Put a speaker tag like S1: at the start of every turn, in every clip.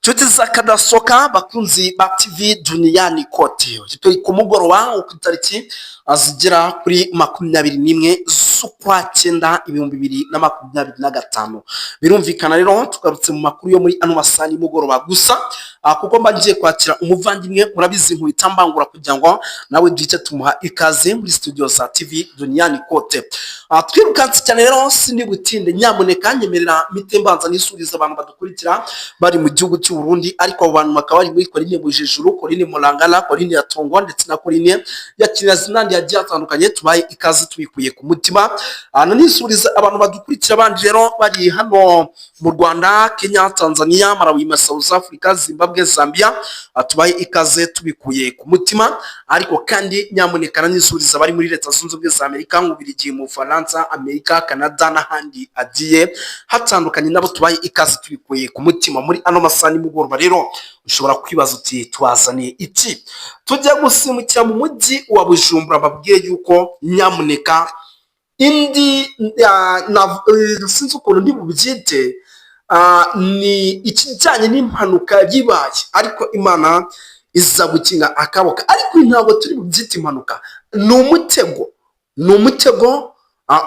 S1: Nshuti z'akadasohoka, bakunzi ba TV Duniyani Kote, turi ku mugoroba wo ku itariki zigera kuri 21 z'ukwa cyenda 2025. Birumvikana rero, tugarutse mu makuru yo muri ano masaha nimugoroba gusa, kuko mba ngiye kwakira umuvandimwe, murabizi, nkubita mbangura kugira ngo nawe duhite tumuha ikaze muri studio za TV Duniyani Kote. Twirukanse cyane rero, sindi butinde. Nyamuneka nyemerera mpite mbanza nisuriza abantu badukurikira bari mu gihugu cy'u Burundi, ariko abo bantu bakaba bari muri colline Bujejuru, colline Murangana, colline ya Tongo ndetse na colline ya Kinazi n'andi yagiye atandukanye. Tubaye ikaze tubikuye ku mutima. Nanisuriza abantu badukurikira abandi rero bari hano mu Rwanda, Kenya, Tanzania, Malawi, South Africa, Zimbabwe, Zambia. Tubaye ikaze tubikuye ku mutima. Ariko kandi nyamuneka nanisuriza abari muri Leta Zunze Ubumwe za Amerika, mu Bubiligi, mu Bufaransa, Amerika, Canada n'ahandi hagiye hatandukanye, nabo tubaye ikaze tubikuye ku mutima. Muri ano masaha nimugoroba rero, ushobora kwibaza uti: "Tubazaniye iki?" Tujya gusimukira mu mujyi wa Bujumbura, babwiye yuko nyamuneka indi sinzi ukuntu ndi bubyite, ni ikijyanye n'impanuka yibaye, ariko Imana iza gukinga akaboko. Ariko ntabwo turi bubyite impanuka, ni umutego, ni umutego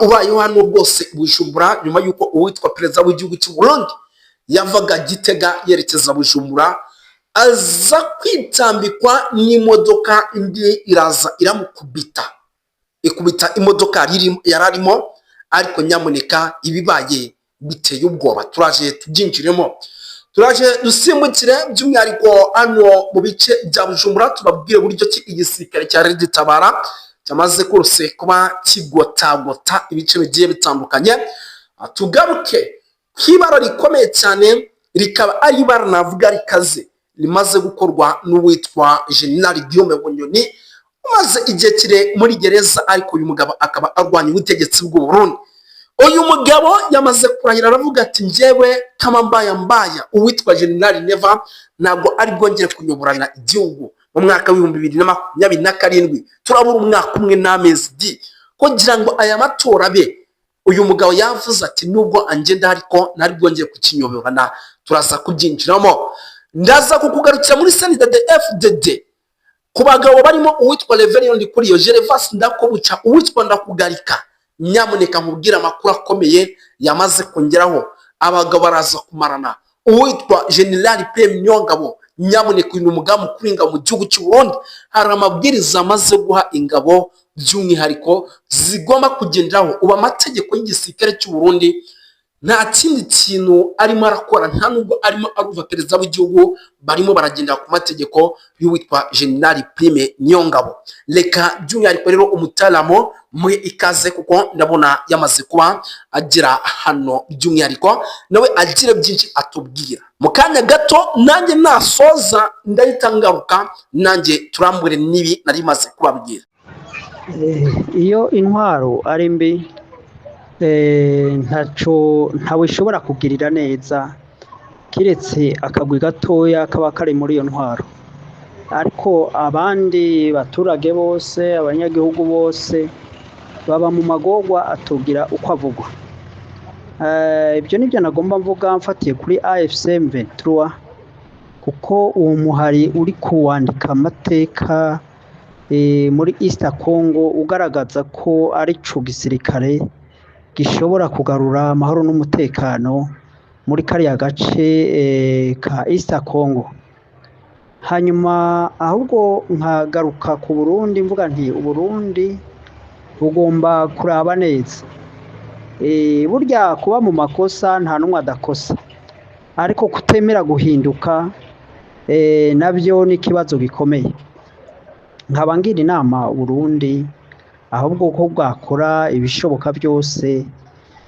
S1: ubayeho hano rwose Bujumbura, nyuma y'uko uwitwa perezida w'igihugu cy'u Burundi yavaga Gitega yerekeza Bujumbura, aza kwitambikwa n'imodoka, indi iraza iramukubita, ikubita imodoka yari arimo. Ariko nyamuneka ibibaye biteye ubwoba, turaje tubyinjiremo, turaje dusimbukire by'umwihariko hano mu bice bya Bujumbura, tubabwire buryo ki igisirikare cya Red Tabara cyamaze rwose kuba kigotagota ibice bigiye bitandukanye. Tugaruke ku ibara rikomeye cyane, rikaba ari ibara navuga rikaze, rimaze gukorwa n'uwitwa General Guillaume Bunyoni, umaze igihe kire muri gereza, ariko uyu mugabo akaba arwanya ubutegetsi bw'u Burundi. Uyu mugabo yamaze kurahira, aravuga ati: "Njyewe kama mbaya mbaya, uwitwa General Neva ntabwo ari bwongere kuyoborana igihugu mu mwaka w'2027." Turabura umwaka umwe n'amezi di kugira ngo aya matora abe. Uyu mugabo yavuze ati: "Nubwo angenda, ariko ntari bwongere kukinyoborana." Turaza kubyinjiramo. Ndaza kukugarukira muri CNDD FDD, ku bagabo barimo uwitwa Reverien Ndikuriyo, Gervas Ndakobuca, uwitwa Ndakugarika. Nyamuneka nkubwire amakuru akomeye yamaze kongeraho, abagabo baraza kumarana. Uwitwa General Prime Niyongabo, nyamuneka uyu ni umugambi mukuru w'ingabo mu gihugu cy'u Burundi, hari amabwiriza amaze guha ingabo by'umwihariko zigomba kugenderaho. Ubu amategeko y'igisirikare cy'u Burundi, nta kindi kintu arimo arakora, nta nubwo arimo aruva perezida w'igihugu, barimo baragendera ku mategeko y'uwitwa General Prime Niyongabo. Reka by'umwihariko rero umutaramo muhe ikaze, kuko ndabona yamaze kuba agera hano, by'umwihariko nawe agira byinshi atubwira mu kanya gato. Nanjye nasoza ndahita ngaruka, nanjye turambure n'ibi nari maze kubabwira.
S2: Iyo intwaro ari mbi, ntaco ntawe ishobora kugirira neza, kiretse akagwi gatoya kaba kari muri iyo ntwaro, ariko abandi baturage bose, abanyagihugu bose baba mu magorwa atogira uko avugwa. Ibyo nibyo nagomba mvuga mfatiye kuri AFC M23, kuko uwo muhari uri kuwandika amateka muri East Congo, ugaragaza ko ari co gisirikare gishobora kugarura amahoro n'umutekano muri kariya gace ka East Congo. Hanyuma ahubwo nkagaruka ku Burundi, mvuga nti Uburundi bugomba kuraba neza. Burya kuba mu makosa nta n'umwe adakosa, ariko kutemera guhinduka nabyo ni ikibazo gikomeye. Nkaba ngira inama Uburundi ahubwo ko bwakora ibishoboka byose,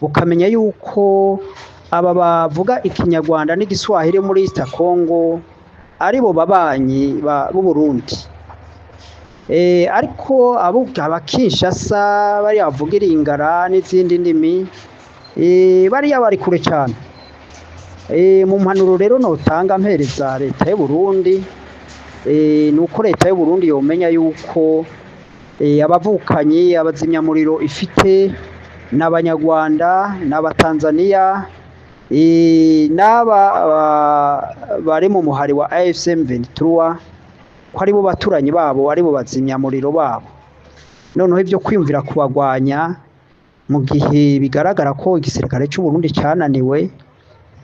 S2: bukamenya yuko aba bavuga Ikinyarwanda n'Igiswahili muri East Congo aribo babanyi b'Uburundi. Ariko abo abakinshasa bariya bavuga Iringara n'izindi ndimi, bariya bari kure cyane. Mu mpanuro rero notanga mpereza leta y'u Burundi, ni uko leta y'u Burundi yomenya yuko abavukanyi, abazimyamuriro ifite n'Abanyarwanda n'Abatanzaniya. N'aba bari mu muhari wa AFC M23, ko aribo baturanyi babo, aribo bazimyamuriro babo. Noneho ibyo kwiyumvira kubagwanya mu gihe bigaragara ko igisirikare cy'u Burundi cananiwe,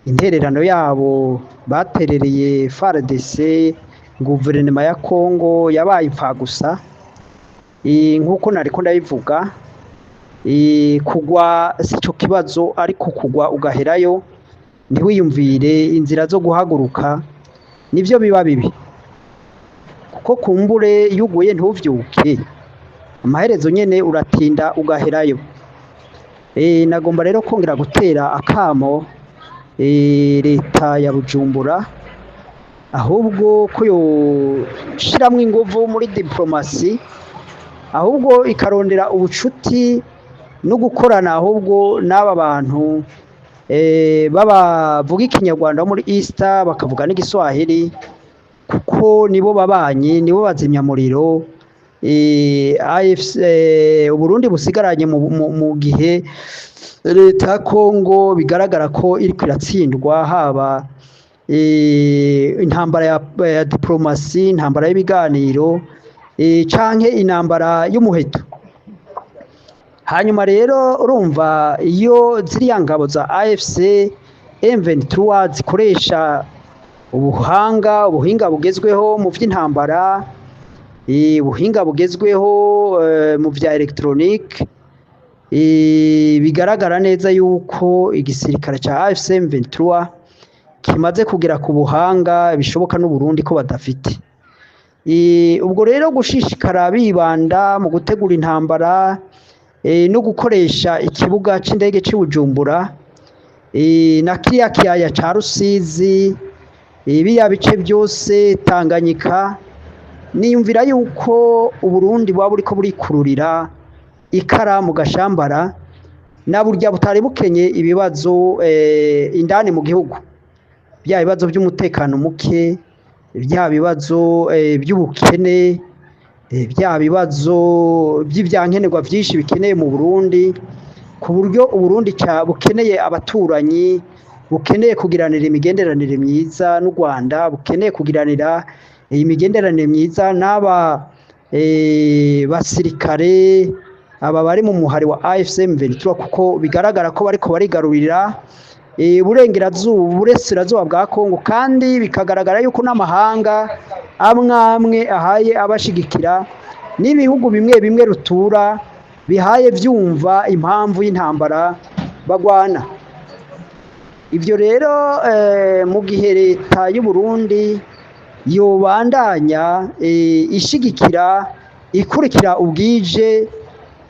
S2: intererano yabo baterereye FARDC, guverinoma ya Congo, yabaye impfagusa. Nk'uko nariko ndabivuga, kugwa sico kibazo, ariko kugwa ugaherayo ntiwiyumvire inzira zo guhaguruka nivyo biba bibi, kuko kumbure iyo uguye ntuvyuke, amaherezo nyene uratinda ugaherayo. Nagomba rero kongera gutera akamo leta ya Bujumbura, ahubwo ko yoshiramwo inguvu muri diplomasi, ahubwo ikarondera ubucuti no gukorana ahubwo n'aba bantu babavuga ikinyarwanda bo muri East, bakavuga n'igiswahili, kuko nibo babanyi, nibo bazimyamuriro AFC Uburundi busigaranye mu gihe leta ya Congo bigaragara ko iriko iratsindwa, haba intambara ya diplomasi, intambara y'ibiganiro, canke intambara y'umuheto. Hanyuma rero urumva iyo ziriya ngabo za AFC M23 zikoresha ubuhanga, ubuhinga bugezweho mu vy'intambara, ubuhinga bugezweho mu vya electronique, bigaragara neza yuko igisirikare ca AFC M23 kimaze kugera ku buhanga bishoboka n'Uburundi ko badafite. Ubwo rero gushishikara bibanda mu gutegura intambara no gukoresha ikibuga c'indege c'i Bujumbura na kiriya kiyaya ca Rusizi, biriya bice byose Tanganyika, niyumvira yuko Uburundi buba buriko burikururira ikara mu gashambara, na burya butari bukenye ibibazo indani mu gihugu, bya bibazo by'umutekano muke, bya bibazo by'ubukene, bya bibazo by'ivyankenerwa vyinshi bikeneye mu Burundi, ku buryo Uburundi bukeneye abaturanyi, bukeneye kugiranira imigenderanire myiza n'u Rwanda, bukeneye kugiranira imigenderanire myiza n'aba basirikare aba bari mu muhari wa AFC M23, kuko bigaragara ko bariko barigarurira uburengerazuba, uburasirazuba bwa Kongo, kandi bikagaragara yuko n'amahanga amwe amwe ahaye abashigikira, n'ibihugu bimwe bimwe rutura bihaye vyumva impamvu y'intambara bagwana. Ivyo rero mu gihe leta y'u Burundi yobandanya ishigikira, ikurikira ubwije,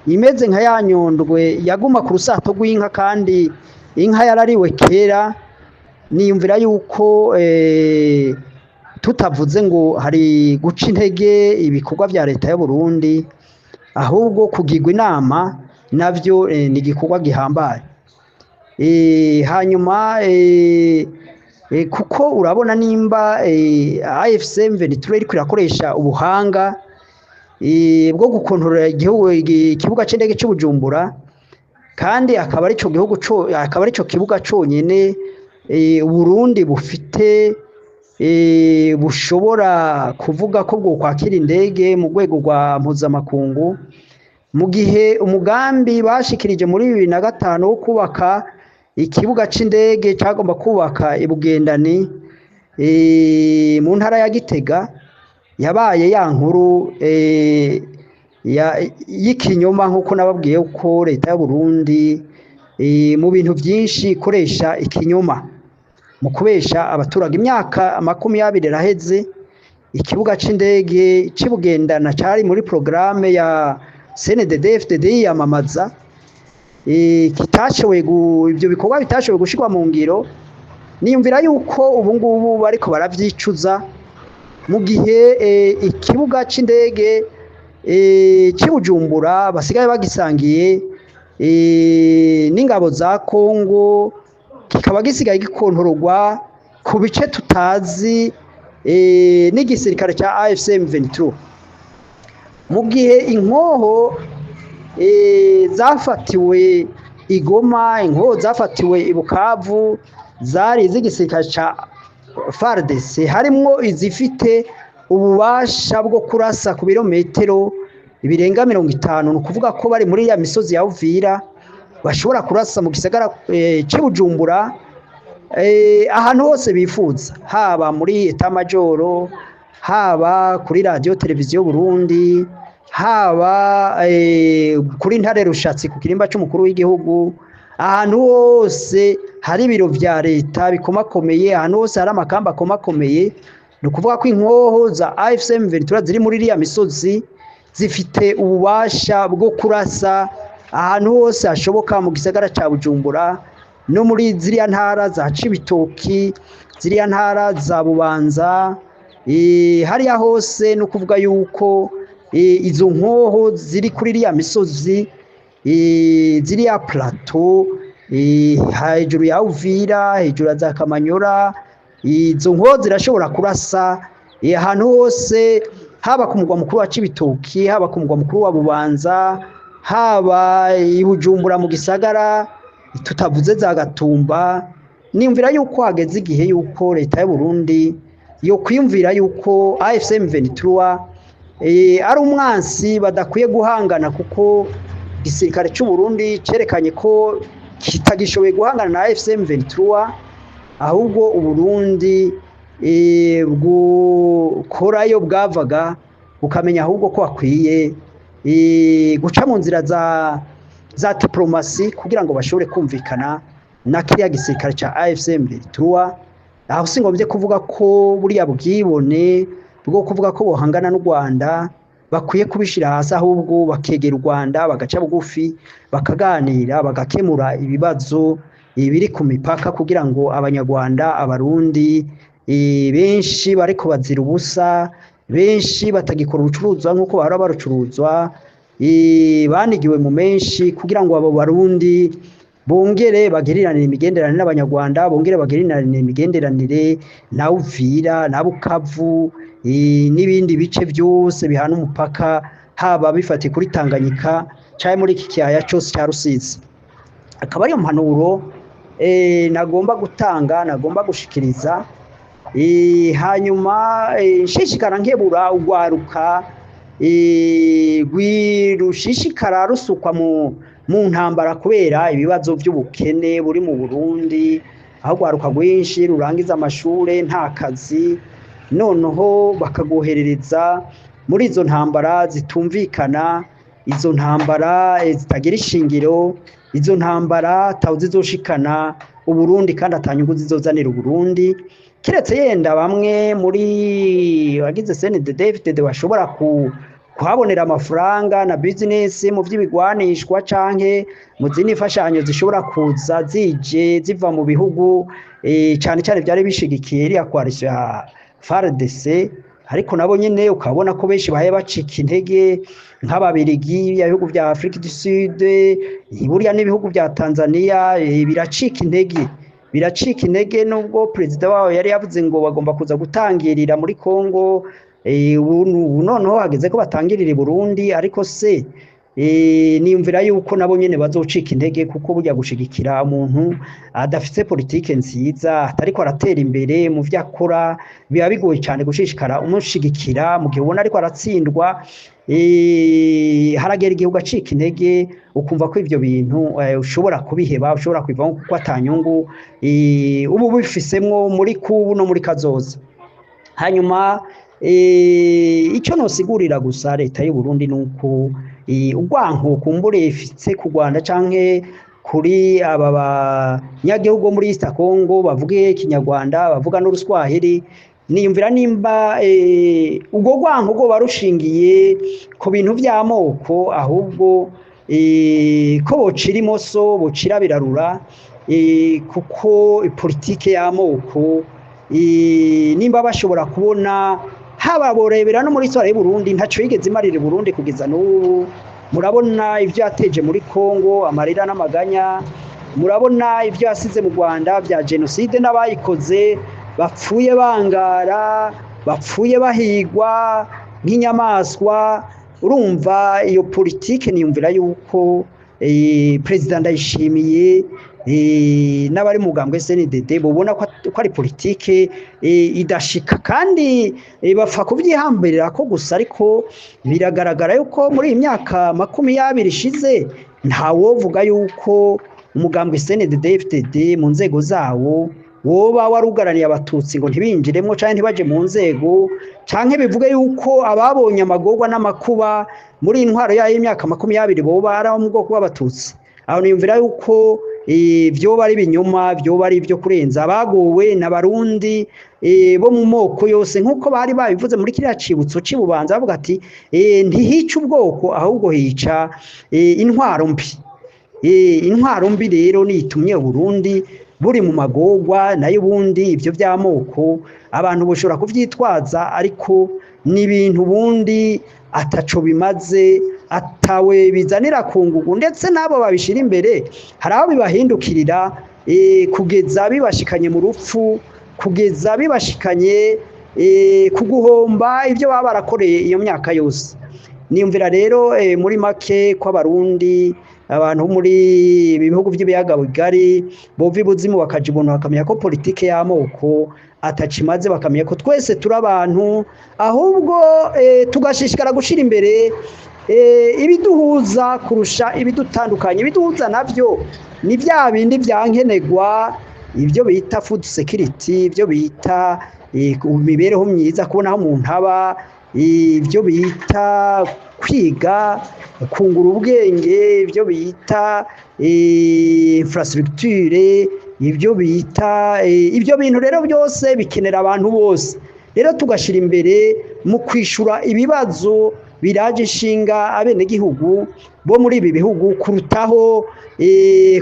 S2: imeze nka ya nyondwe yaguma ku rusato rw'inka kandi inka yarariwe kera, niyumvira yuko tutavuze ngo hari guca intege ibikorwa vya leta y'u Burundi, ahubwo kugirwa inama navyo ni igikorwa gihambaye. Hanyuma kuko urabona nimba AFC M23 iriko irakoresha ubuhanga bwo gukontorora igihugu, ikibuga c'indege c'u Bujumbura, kandi akaba arico gihugu co akaba arico kibuga conyene Burundi bufite bushobora kuvuga ko bwo kwakira indege mu rwego rwa mpuzamakungu, mu gihe umugambi bashikirije muri 2005 wo kubaka ikibuga c'indege cagomba kubaka i Bugendani mu ntara ya Gitega yabaye ya nkuru y'ikinyoma, nk'uko nababwiye ko leta y'u Burundi mu bintu byinshi ikoresha ikinyoma mu kubesha abaturage. Imyaka 20 iraheze ikibuga c'indege c'i Bugendana cari muri programme ya CNDD FDD yiyamamaza, kitashoboye, ivyo bikorwa bitashoboye gushirwa mu ngiro. Niyumvira yuko ubu ngubu bariko baravyicuza, mu gihe ikibuga c'indege c'i Bujumbura basigaye bagisangiye n'ingabo za Kongo, kikaba gisigaye gikontororwa ku bice tutazi n'igisirikare ca AFC M23, mu gihe inkoho zafatiwe i Goma, inkoho zafatiwe i Bukavu. zari iz'igisirikare ca FARDC, harimwo izifite ububasha bwo kurasa ku birometero birenga 50. Ni ukuvuga ko bari muri ya misozi ya Uvira bashobora kurasa mu gisagara c'i Bujumbura, ahantu hose bifuza, haba muri état-major, haba kuri radiyo televiziyo Burundi, haba kuri Ntare Rushatsi ku kirimba c'umukuru w'igihugu, ahantu hose hari ibiro vya leta bikomakomeye, ahantu hose hari amakamba akomakomeye. Ni ukuvuga ko inkoho za AFC M23 ziri muri iriya misozi zifite ububasha bwo kurasa ahantu hose hashoboka mu gisagara ca Bujumbura no muri ziriya ntara za Cibitoki, ziriya ntara za Bubanza, hariya hose. No kuvuga yuko izo nkoho ziri kuri iriya misozi, ziriya plateau, hejuru ya Uvira, hejuru ya za Kamanyora, izo nkoho zirashobora kurasa ahantu hose, haba ku mugwa mukuru wa Cibitoki, haba ku mugwa mukuru wa Bubanza, haba i Bujumbura mu gisagara, tutavuze za Gatumba. Niyumvira yuko hageze igihe yuko leta y'u Burundi yo kwiyumvira yuko AFC M23 ari umwansi badakwiye guhangana, kuko igisirikare cy'u Burundi cerekanye ko kitagishoboye guhangana na AFC M23, ahubwo Uburundi bwokorayo bwavaga, bukamenya ahubwo ko bakwiye guca mu nzira za diplomasi kugira ngo bashobore kumvikana na kiriya gisirikare ca AFC M23. Aho singombye kuvuga ko buriya bwibone bwo kuvuga ko bohangana n'u Rwanda bakwiye kubishira hasi, ahubwo bakegera u Rwanda, bagaca bugufi, bakaganira, bagakemura ibibazo biri ku mipaka, kugira ngo Abanyarwanda, Abarundi benshi bariko bazira ubusa, benshi batagikora ubucuruzwa nk'uko bahora barucuruzwa, banigiwe mu menshi, kugira ngo abo Barundi bongere bagiriranire imigenderanire n'Abanyarwanda, bongere bagiriranire imigenderanire na Uvira na Bukavu n'ibindi bice byose bihana umupaka, haba bifatiye kuri Tanganyika canke muri iki kiyaya cose ca Rusizi. Akaba ariyo mpanuro nagomba gutanga, nagomba gushikiriza. Hanyuma nshishikara nkebura ugwaruka rushishikara rusukwa mu ntambara kubera ibibazo by'ubukene buri mu Burundi, aho ugwaruka rwinshi rurangiza amashure nta kazi, noneho bakagoherereza muri izo ntambara zitumvikana, izo ntambara zitagira ishingiro, izo ntambara tawe zizoshikana Uburundi kandi atanyungu zizozanira Uburundi, kiretse yenda bamwe muri bagize CNDD-FDD bashobora kuhabonera amafaranga na business mu vy'ibigwanishwa canke mu zindi mfashanyo zishobora kuza zije ziva mu bihugu cane cane vyari bishigikiye iriya coalition ya FARDC. Ariko nabo nyene ukabona ko benshi bahaye bacika intege, nk'Ababirigi, ibihugu vya Afrique du Sud, burya n'ibihugu vya Tanzania biracika intege, biracika intege, nubwo perezida wabo yari yavuze ngo bagomba kuza gutangirira muri Congo. Ubu noneho hageze ko batangirira i Burundi, ariko se niyumvira yuko nabo nyene bazocika intege, kuko burya gushigikira umuntu adafise politike nziza, atariko aratera imbere mu vyo akora, biba bigoye cyane gushishikara umushigikira mu gihe ubona ariko aratsindwa. Haragera igihe ugacika intege, ukumva ko ivyo bintu ushobora kubiheba, ushobora kubivamo, kuko atanyungu ubu bifisemwo muri kubu no muri kazoza. Hanyuma icyo nosigurira gusa leta y'u Burundi nuko urwanko kumbure ifitse ku Rwanda canke kuri aba banyagihugu bo muri East Congo bavuge Ikinyarwanda, bavuga n'Uruswahili, niyumvira nimba ubwo rwanko rwoba rushingiye ku bintu vy'amoko, ahubwo ko bocira imoso bocira birarura, kuko politike y'amoko, nimba bashobora kubona haba borebera no muri histoire y'u Burundi, ntaco yigeze imarira i Burundi kugeza n'ubu. Murabona ivyo yateje muri Congo, amarira n'amaganya. Murabona ivyo yasize mu Rwanda vya genocide n'abayikoze bapfuye bangara, bapfuye bahigwa nk'inyamaswa. Urumva iyo politike, niyumvira yuko Perezida Ndayishimiye n'abari mu mugambwe CNDD bobona ko ari politike idashika, kandi bapfa kuvyihambirira ko gusa. Ariko biragaragara yuko muri iyi myaka 20 ishize ntawovuga yuko umugambwe CNDD-FDD mu nzego zawo woba warugaraniye abatutsi ngo ntibinjiremwo canke ntibaje mu nzego, canke bivuge yuko ababonye amagorwa n'amakuba muri intwaro yayo y'imyaka 20 boba ari abo mu bwoko bw'abatutsi. Aho niyumvira yuko vyoba ari ibinyoma, vyoba ari ivyo kurenza. Abagowe n'abarundi bo mu moko yose, nk'uko bari babivuze muri kiriya cibutso c'iBubanza, bavuga ati ntihica ubwoko ahubwo hica intwaro mbi. Intwaro mbi rero nitumye Burundi buri mu magorwa, nayo ubundi ivyo vy'amoko abantu boshobora kuvyitwaza, ariko ni ibintu ubundi ataco bimaze, atawe bizanira kungugu, ndetse n'abo babishira imbere hari aho bibahindukirira kugeza bibashikanye mu rupfu, kugeza bibashikanye ku guhomba ibyo baba barakoreye iyo myaka yose. Niyumvira rero muri make ko abarundi, abantu bo muri ibi bihugu by'ibiyaga bigari, bova ibuzimu bakaja ibuntu, bakamenya ko politike y'amoko atacimaze, bakamenya ko twese turi abantu, ahubwo tugashishikara gushira imbere ibiduhuza kurusha ibidutandukanya. Ibiduhuza navyo ni vya bindi vyankenerwa, ibyo bita food security, ibyo bita imibereho myiza, kubona aho umuntu aba, ibyo bita kwiga, kungura ubwenge, ibyo bita infrastructure, ibyo bita ibyo bintu rero byose bikenera abantu bose. Rero tugashira imbere mu kwishura ibibazo biraje ishinga abenegihugu bo muri ibi bihugu, kurutaho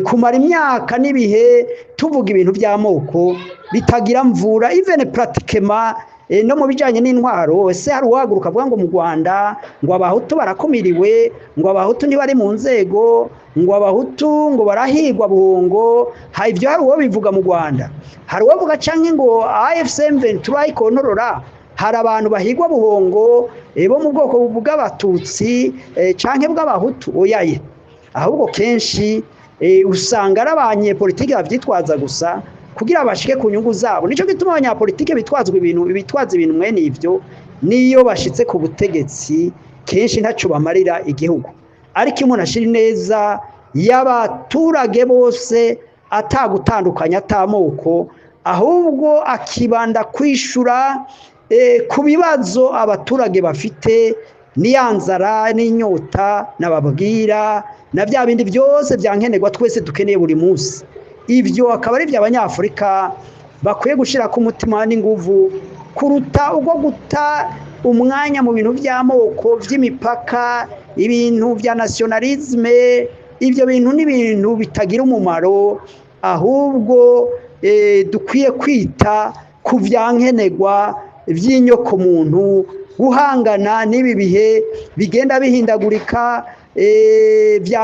S2: kumara imyaka n'ibihe tuvuga ibintu by'amoko bitagira mvura. Even pratiquement no mu bijanye n'intwaro, ese hari uwahaguruka avuga ngo mu Rwanda ngo abahutu barakumiriwe, ngo abahutu ntibari mu nzego, ngo abahutu ngo barahigwa buhongo? Ha, ivyo hari uwo bivuga mu Rwanda? Hari uwovuga canke ngo AFC M23 ikontorora hari abantu bahigwa buhongo bo mu bwoko bw'abatutsi canke bw'abahutu? Oyaye, ahubwo kenshi usanga ari abanyepolitike bavyitwaza gusa kugira bashike ku nyungu zabo. Nico gituma abanyapolitike bitwazwa ibintu, bitwaza ibintu mwene ivyo, niyo bashitse ku butegetsi kenshi ntaco bamarira igihugu. Ariko iyo umuntu ashira ineza y'abaturage bose, atagutandukanya, atamoko, ahubwo akibanda kwishura ku bibazo abaturage bafite, n'iya nzara n'inyota nababwira, na bya bindi byose byankenerwa twese dukeneye buri munsi, ivyo akaba ari ibyo abanyafurika bakwiye gushira ku mutima n'inguvu kuruta ubwo guta umwanya mu bintu by'amoko, by'imipaka, ibintu bya nationalisme. Ibyo bintu ni ibintu bitagira umumaro, ahubwo dukwiye kwita ku byankenerwa by'inyokomuntu, guhangana n'ibi bihe bigenda bihindagurika bya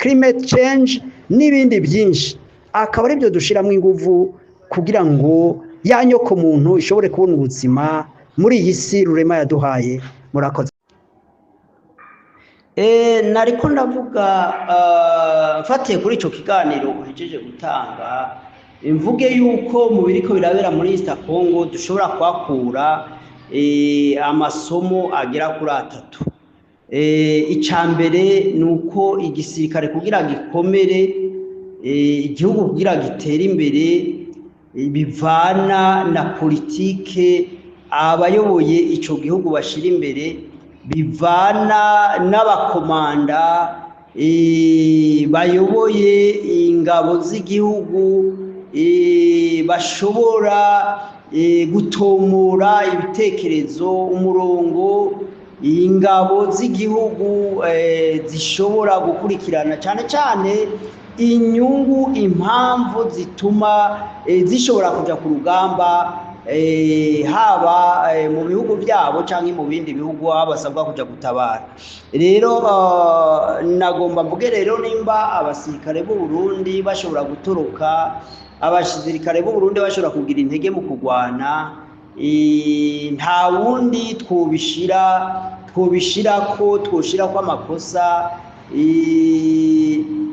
S2: climate change n'ibindi byinshi, akaba aribyo dushiramo inguvu kugira ngo ya nyokomuntu ishobore kubona ubuzima muri iyi si rurema yaduhaye. Murakoze. Nariko ndavuga mfatiye kuri ico kiganiro uhejeje gutanga, mvuge yuko mu biriko birabera muri East Congo dushobora kuhakura amasomo agera kuri atatu. Ica mbere ni uko igisirikare kugira gikomere, igihugu kugira gitere imbere, bivana na politike abayoboye ico gihugu bashira imbere, bivana n'abakomanda bayoboye ingabo z'igihugu, bashobora gutomora ibitekerezo, umurongo ingabo z'igihugu zishobora gukurikirana, cyane cyane inyungu, impamvu zituma zishobora kuja ku rugamba, haba mu bihugu byabo cyangwa mu bindi bihugu aho basabwa kuja gutabara. Rero nagomba mvuge rero, nimba abasirikare b'u Burundi bashobora gutoroka, abasirikare b'u Burundi bashobora kugira intege mu kurwana, nta wundi twobishira ko twoshira ko amakosa.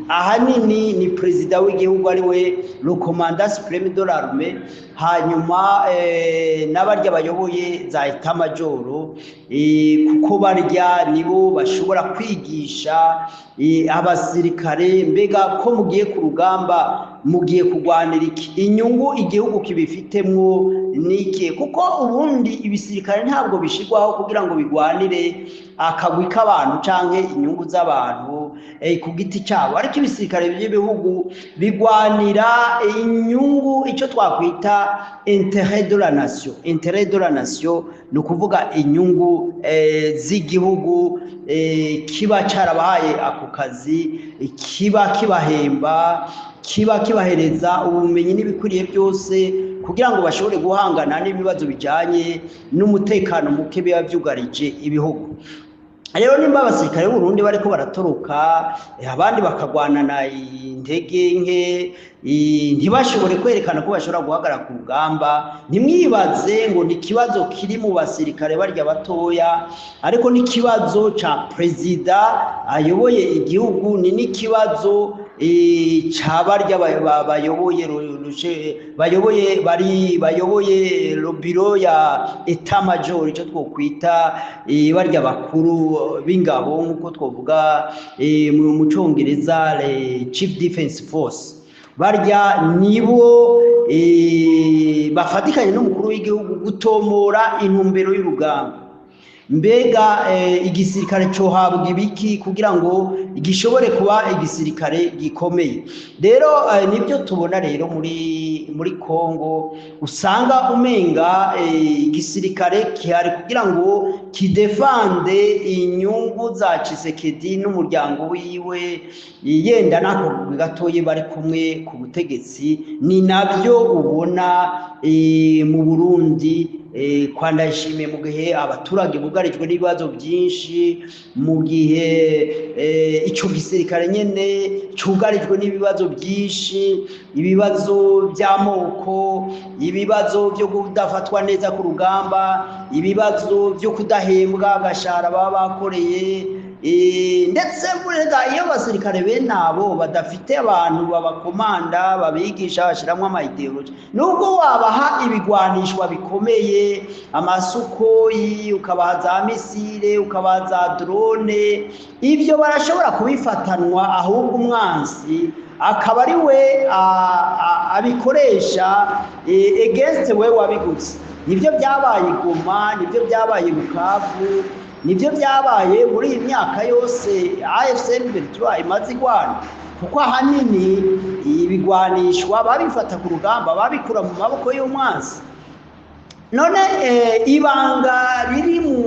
S2: Ahanini ni perezida w'igihugu, ari we le commandant suprême de l'armée, hanyuma n'abarya bayoboye za état-major, kuko barya nibo bashobora kwigisha abasirikare: mbega ko mugiye ku rugamba, mugiye kurwanira iki? Inyungu igihugu kibifitemwo niki? Kuko ubundi ibisirikare ntabwo bishirwaho kugira ngo bigwanire akagwi k'abantu canke inyungu z'abantu ku giti cyabo, ariko ibisirikare by'ibihugu bigwanira inyungu, icyo twakwita intérêt de la nation. Intérêt de la nation ni ukuvuga inyungu z'igihugu kiba carabahaye ako kazi, kiba kibahemba, kiba kibahereza ubumenyi n'ibikwiriye byose kugira ngo bashobore guhangana n'ibibazo bijanye n'umutekano muke biba vyugarije ibihugu. Rero nimba abasirikare b'Uburundi bariko baratoroka, abandi bakagwanana intege nke, ntibashobore kwerekana ko bashobora guhagarara ku rugamba, ntimwibaze ngo ni ikibazo kiri mu basirikare barya batoya, ariko n'ikibazo ca perezida ayoboye igihugu, ni n'ikibazo ca barya bayoboye bayoboye bari bayoboye bureau ya état-major, ico twokwita barya bakuru b'ingabo, nk'uko twovuga mu Congereza le Chief Defense Force. Barya nibo bafatikanye n'umukuru w'igihugu gutomora intumbero y'urugamba: mbega igisirikare cohabwa ibiki kugira ngo gishobore kuba igisirikare gikomeye? Rero nibyo tubona rero muri Kongo, usanga umenga igisirikare gihari kugira ngo kidefande inyungu za Tshisekedi n'umuryango wiwe, yenda n'ako gatoyi bari kumwe ku butegetsi. Ni nabyo ubona mu Burundi kwa Ndayishimiye, mu gihe abaturage bugarijwe n'ibibazo byinshi, mu gihe ico gisirikare nyene cugarijwe n'ibibazo byinshi, ibibazo by'amoko, ibibazo byo kudafatwa neza ku rugamba, ibibazo byo kudahembwa agashahara baba bakoreye. Ndetse burega iyo abasirikare bene abo badafite abantu babakomanda, babigisha, bashiramwo ama idéologie, nubwo wabaha ibigwanishwa bikomeye, amasukoyi, ukabaha za missiles, ukabaha za drone, ibyo barashobora kubifatanwa, ahubwo umwansi akaba ari we abikoresha against we wabiguze. Nibyo byabaye i Goma, nibyo byabaye i Bukavu, nibyo byabaye muri iyi myaka yose AFC M23 imaze igwana, kuko ahanini ibigwanishwa babifata ku rugamba, babikura mu maboko y'umwansi. None ibanga riri mu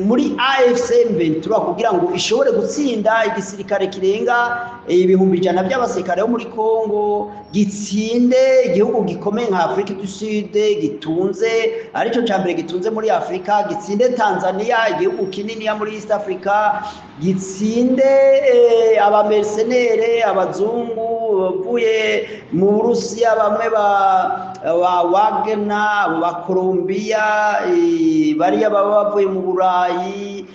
S2: muri AFC M23 kugira ngo ishobore gutsinda igisirikare kirenga 100,000 by'abasirikare bo muri Congo, gitsinde igihugu gikomeye nka Afrique du Sud gitunze, arico ca mbere gitunze muri Afrika, gitsinde Tanzania, igihugu kinini ya muri East Africa, gitsinde aba mercenaires abazungu bavuye mu Burusiya, bamwe ba Wagner, abo ba Colombia, bariya baba bavuye mu Burayi,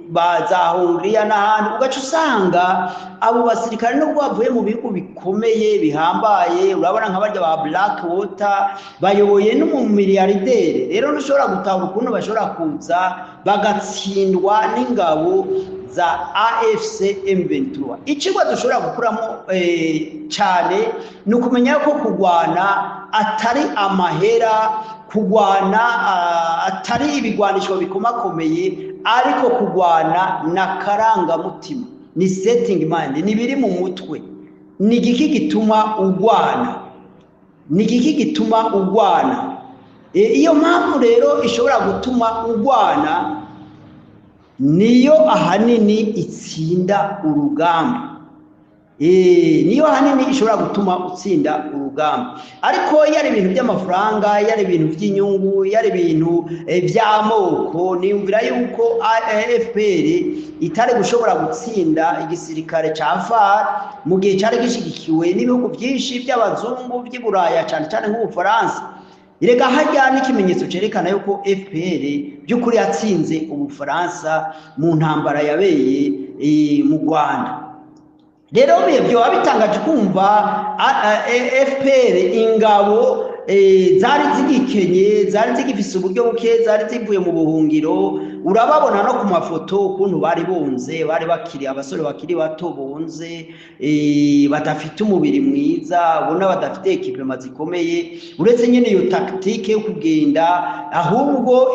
S2: ba za Hongiriya n'ahandi, ugaca usanga abo basirikare nubwo bavuye mu bihugu bikomeye bihambaye, urabona nka barya ba Black Water bayoboye n'umumiliyardere, rero ntushobora gutahura ukuntu bashobora kuza bagatsindwa n'ingabo za AFC M23. Icigwa dushobora gukuramo cyane ni ukumenya ko kurwana atari amahera, kurwana atari ibigwanisho bikomakomeye, ariko kurwana na karangamutima, ni setting mind, ni biri mu mutwe. Ni igiki gituma urwana? Ni igiki gituma urwana? Iyo mpamvu rero ishobora gutuma urwana niyo ahanini itsinda urugamba, niyo ahanini ishobora gutuma utsinda urugamba. Ariko iyo ari ibintu by'amafaranga, iyo ari ibintu by'inyungu, iyo ari ibintu by'amoko, niyumvira yuko FPR itari gushobora gutsinda igisirikare ca FAR mu gihe cari gishigikiwe n'ibihugu byinshi by'abazungu by'i Buraya, cyane cyane nk'Ubufaransa. Erega hajya n'ikimenyetso cerekana yuko FPR by'ukuri yatsinze Ubufaransa mu ntambara yabeye. mu Rwanda. Rero byoba bitangaje kumva FPR ingabo zari zigikenye, zari zigifise uburyo buke, zari zivuye mu buhungiro. Urababona no ku mafoto ukuntu bari bonze, bari bakiri abasore bakiri bato bonze, badafite umubiri mwiza, ubona badafite équipement zikomeye, uretse nyine iyo tactique yo kugenda ahubwo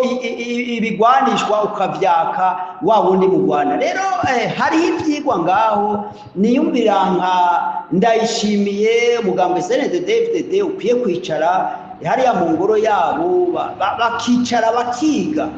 S2: ibigwanishwa ukavyaka wa wundi mu Rwanda. Rero hariho ivyigwa ngaho niyumvira nka Ndayishimiye, umugambwe CNDD-FDD ukwiye kwicara hariya mu ngoro yabo, bakicara bakiga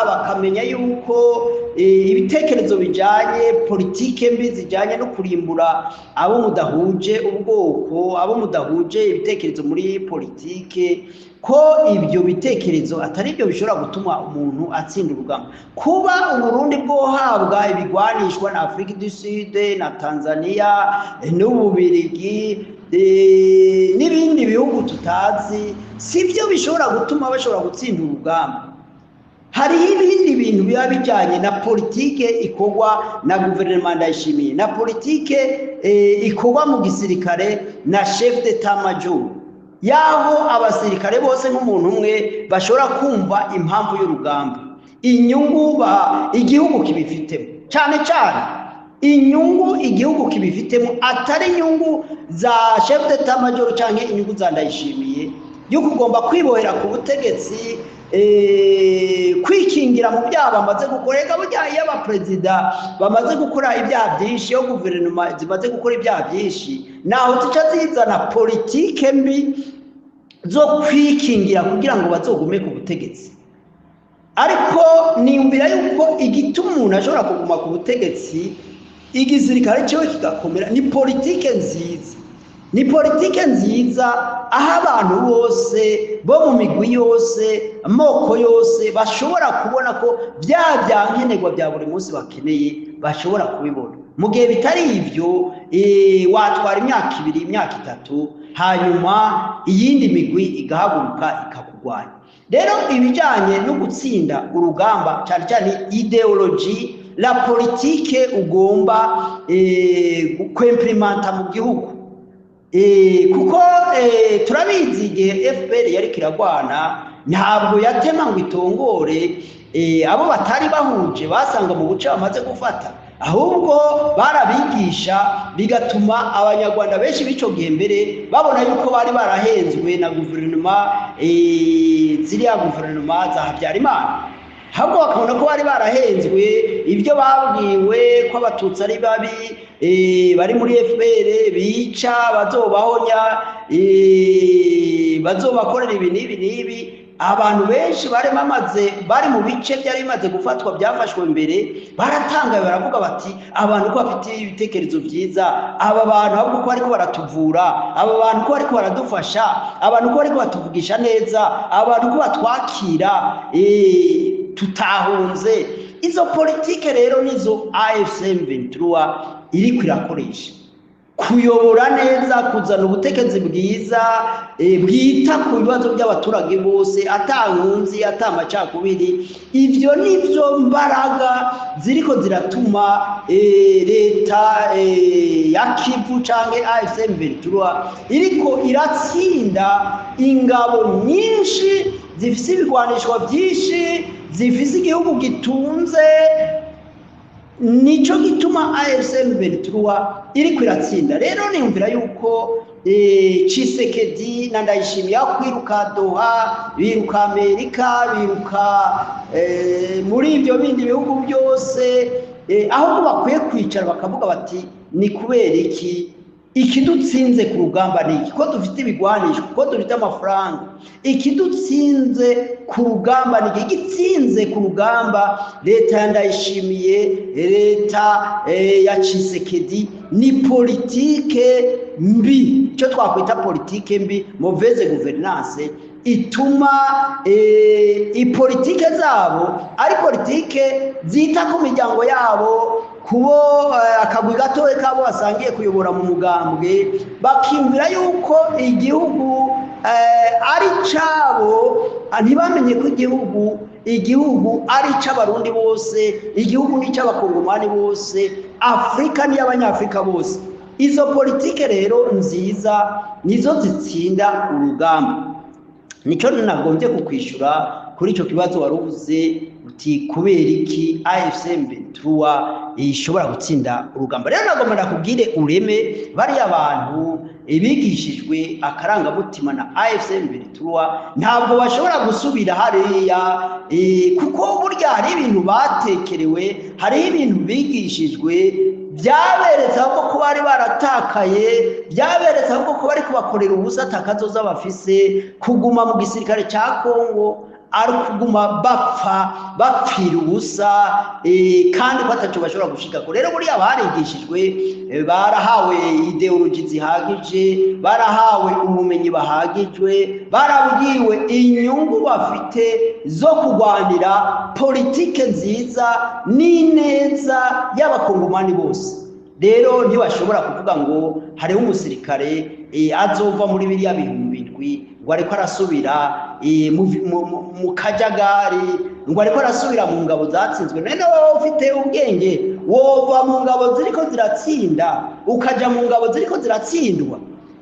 S2: bakamenya yuko ibitekerezo bijanye politike mbi zijanye no kurimbura abo mudahuje ubwoko, abo mudahuje ibitekerezo muri politike, ko ibyo bitekerezo atari byo bishobora gutuma umuntu atsinda urugamba. Kuba Uburundi bwohabwa ibigwanishwa na Afrique du Sud na Tanzania n'Ububirigi n'ibindi bihugu tutazi, sibyo bishobora gutuma bashobora gutsinda urugamba. Hariho ibindi bintu biba bijyanye na politike ikorwa na guverinoma Ndayishimiye, na politike ikorwa mu gisirikare na chef d'état major, yaho abasirikare bose nk'umuntu umwe bashobora kumva impamvu y'urugamba, inyungu igihugu kibifitemo, cyane cyane inyungu igihugu kibifitemo, atari inyungu za chef d'état major cyangwa inyungu za Ndayishimiye yuko ugomba kwibohera ku butegetsi, kwikingira mu byaha bamaze gukora. Reka burya iyo abaperezida bamaze gukora ibyaha byinshi, iyo guverinoma zimaze gukora ibyaha byinshi, naho zica zizana politike mbi zo kwikingira kugira ngo bazogume ku butegetsi. Ariko niyumvira yuko igituma umuntu ashobora kuguma ku butegetsi, igisirikare cyiwe kigakomera, ni politike nziza, ni politike nziza aho abantu bose bo mu migwi yose, amoko yose, bashobora kubona ko bya byankenerwa bya buri munsi bakeneye bashobora kubibona. Mu gihe bitari ibyo, watwara imyaka 2, imyaka 3, hanyuma iyindi migwi igahaguruka ikakugwanya. Rero ibijyanye no gutsinda urugamba, cyane cyane idéologie, la politique ugomba kw'implémenta mu gihugu, kuko turabizi igihe FPR yari kiragwana, ntabwo yatema ngo itongore abo batari bahuje basanga mu buce bamaze gufata, ahubwo barabigisha, bigatuma Abanyarwanda benshi b'ico gihe mbere babona yuko bari barahenzwe na guverinoma, ziriya guverinoma za Habyarimana, ahubwo bakabona ko bari barahenzwe ibyo babwiwe ko Abatutsi ari babi, bari muri FPR bica, bazobahonya, bazobakorera ibi n'ibi n'ibi. Abantu benshi bari bamaze bari mu bice byari bimaze gufatwa, byafashwe mbere, baratangaye, baravuga bati: "Abantu ko bafite ibitekerezo byiza, aba bantu ahubwo ko bariko baratuvura, aba bantu ko bariko baradufasha, abantu ko bariko batuvugisha neza, abantu ko batwakira, tutahunze." Izo politike rero nizo AFC M23 iriko irakoresha: kuyobora neza, kuzana ubutegetsi bwiza bwita ku bibazo by'abaturage bose, ata nkunzi, ata amacakubiri. Ivyo nivyo mbaraga ziriko ziratuma leta ya Kivu canke AFC M23 iriko iratsinda ingabo nyinshi zifise ibigwanishwa byinshi, zifise igihugu gitunze. Nico gituma AFC M23 iriko iratsinda. Rero niyumvira yuko Tshisekedi na Ndayishimiye, aho kwiruka Doha, biruka Amerika, biruka muri ibyo bindi bihugu byose, ahubwo bakwiye kwicara bakavuga bati: "Ni kubera iki ikidutsinze ku rugamba ni iki? Ko dufite ibigwanisho, ko dufite amafaranga, ikidutsinze ku rugamba ni iki?" Igitsinze ku rugamba leta ya Ndayishimiye, leta ya Tshisekedi, ni politike mbi, icyo twakwita politike mbi, mauvaise gouvernance, ituma ipolitike zabo ari politike zita ku miryango yabo, kubo akagwi gatoya kabo basangiye kuyobora mu mugambwe, bakiyumvira yuko igihugu ari cabo, ntibamenye ko igihugu Igihugu ari icy'Abarundi bose, igihugu ni icy'Abakongomani bose, Afurika ni iy'Abanyafurika bose. Izo politike rero nziza nizo zitsinda urugamba. Nicyo nagombye kukwishyura kuri icyo kibazo wari uvuze uti: "Kubera iki AFC M23 ishobora gutsinda urugamba?" Rero nagomba nakubwire ureme bariya bantu bigishijwe akarangamutima na AFC M23 ntabwo bashobora gusubira hariya, kuko burya hari ibintu batekerewe, hariho ibintu bigishijwe byaberetse ahubwo ko bari baratakaye, byaberetse ahubwo ko bari kubakorera ubusa, atakazoza bafise. Kuguma mu gisirikare cya Kongo ari ukuguma bapfa, bapfira ubusa, kandi ko ataco bashobora gushikako. Rero buriya barigishijwe, barahawe idéologie zihagije, barahawe ubumenyi bahagijwe, barabwiwe inyungu bafite zo kurwanira politike nziza n'ineza y'Abakongomani bose. Rero ntibashobora kuvuga ngo hariho umusirikare azova muri biriya 7000 ngo ariko arasubira mu kajagari, ngo ariko arasubira mu ngabo zatsinzwe. None wowe ufite ubwenge wova mu ngabo ziriko ziratsinda ukaja mu ngabo ziriko ziratsindwa?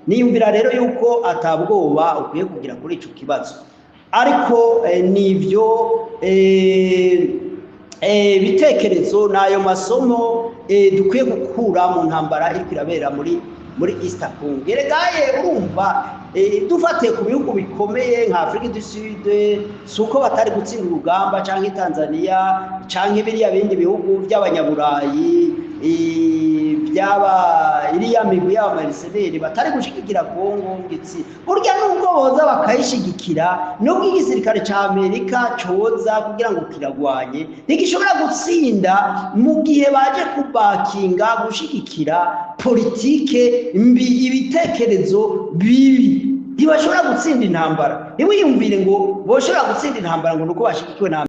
S2: Niyumvira rero yuko atabwoba ukwiye kugira kuri ico kibazo. Ariko nivyo bitekerezo n'ayo masomo dukwiye gukura mu ntambara iriko irabera muri East Congo. Eregaye urumva, dufatiye ku bihugu bikomeye nka Afrique du Sud, si uko batari gutsinda urugamba, canke Tanzania, canke biriya bindi bihugu by'Abanyaburayi, byaba iriya migwi y'aba mercenaires batari gushigikira Kongo ngitsi. Burya nubwo boza bakayishigikira, nubwo igisirikare ca Amerika coza kugira ngo kiragwanye, ntigishobora gutsinda mu gihe baje kubakinga gushigikira politike mbi, ibitekerezo bibi. Ntibashobora gutsinda intambara. Ntiwiyumvire ngo boshobora gutsinda intambara ngo nuko bashigikiwe na